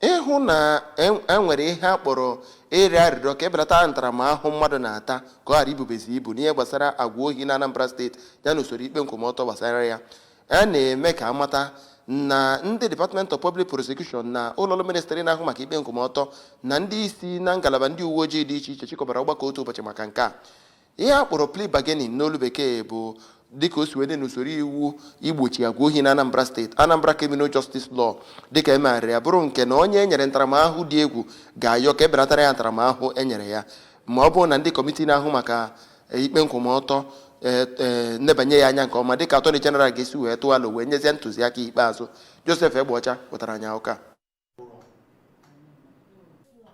Ịhụ na enwere ihe a kpọrọ ịrịọ arịrịọ ka ebelata ntaramahụhụ mmadụ na-ata ka ọ ghara ibubezi ibu n'ihe gbasara agwa ohi na Anambra Steeti ya na usoro ikpe nkwụmọtọ gbasara ya, a na-eme ka amata na ndị Department of Public Prosecution na ụlọọrụ ministri na-ahụ maka ikpe nkwụmọtọ na ndị isi na ngalaba ndị uwe ojii dị iche iche chịkọbara ọgbakọ otu ụbọchị maka nke a. Ihe a kpọrọ plea bargaining n'olu Bekee bụ dịka o si wee dị n'usoro iwu igbochi agwa ohi na Anambra Steeti, Anambra Criminal Justice Law, dịka emegharịrị ya, bụrụ nke na onye e nyere ntaramahụhụ dị egwu ga-ayọ ka ebelatara ya ntaramahụhụ e nyere ya, ma ọ bụrụ na ndị kọmitii na-ahụ maka ikpe nkwụmọtọ nebanye ya anya nke ọma, dịka Attorney General ga-esi wee tụọ alo wee nyezie ntụziaka ikpeazụ. Joseph Egbeọcha wetara anyị akụkọ a.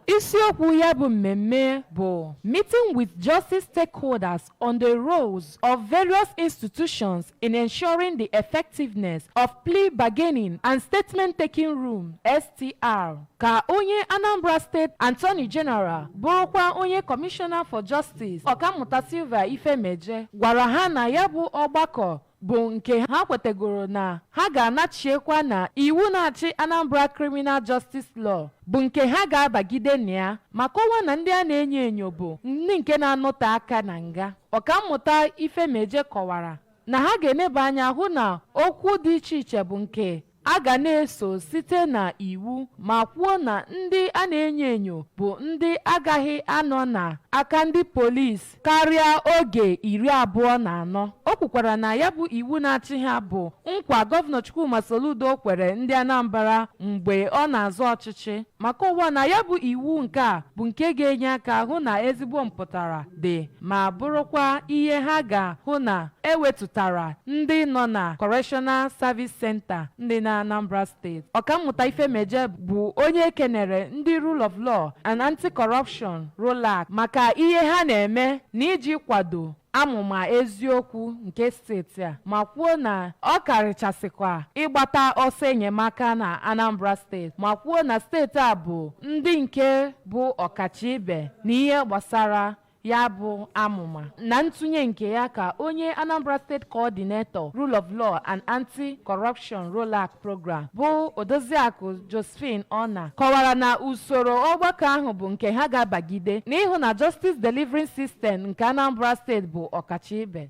Isiokwu ya bụ mmemme bụ "Meeting with Justice Stakeholders on the Roles of Various Institutions in Ensuring the Effectiveness of Plea Bargaining and Statement Taking Room (STR)" ka onye Anambra State Attorney General, bụrụkwa onye Commissioner for Justice, Ọkammụta Sylvia Ifemeje, gwara ha na ya bụ ọgbakọ bụ nke ha kwetegoro na ha ga-anachiekwa na iwu na-achị Anambra Criminal Justice Law, bụ nke ha ga-abagide na ya, ma kọwaa na ndị a na-enyo enyo bụ ndị nke na-anọte aka na nga. Ọkammụta Ifemeje kọwara na ha ga-eneba anya hụ na okwu dị iche iche bụ nke a ga na-eso site na iwu, ma kwuo na ndị a na-enyo enyo bụ ndị agaghị anọ na aka ndị polisi karịa oge 24. O kwukwara na ya bụ iwu na-achị ha bụ nkwa Gọvanọ Chukwuma Soludo kwere ndị Anambra mgbe ọ na-azọ ọchịchị, ma kọwaa na ya bụ iwu nke a bụ nke ga-enye aka hụ na ezigbo mpụtara dị, ma bụrụkwa ihe ha ga-hụ na ewetụtara ndị nọ na Correctional Service Center ndị na Anambra Steeti. Ọkammụta Ifemeje bụ onye kenere ndị Rule of Law and Anti-Corruption, ROLAC, maka ihe ha na-eme n'iji kwado amụma eziokwu nke steeti a, ma kwuo na ọ karịchasịkwa ịgbata ọsọ enyemaka na Anambra Steeti, ma kwuo na steeti a bụ ndị nke bụ ọkacha ibe n'ihe gbasara ya bụ amụma. Na ntụnye nke ya ka onye Anambra State Coordinator, Rule of Law and Anti-Corruption, ROLAC Program, bụ Odoziakụ Josephine Ona, kọwara na usoro ọgbakọ ahụ bụ nke ha ga-abagide n'ịhụ na Justice Delivery System nke Anambra Steeti bụ ọkacha ibe.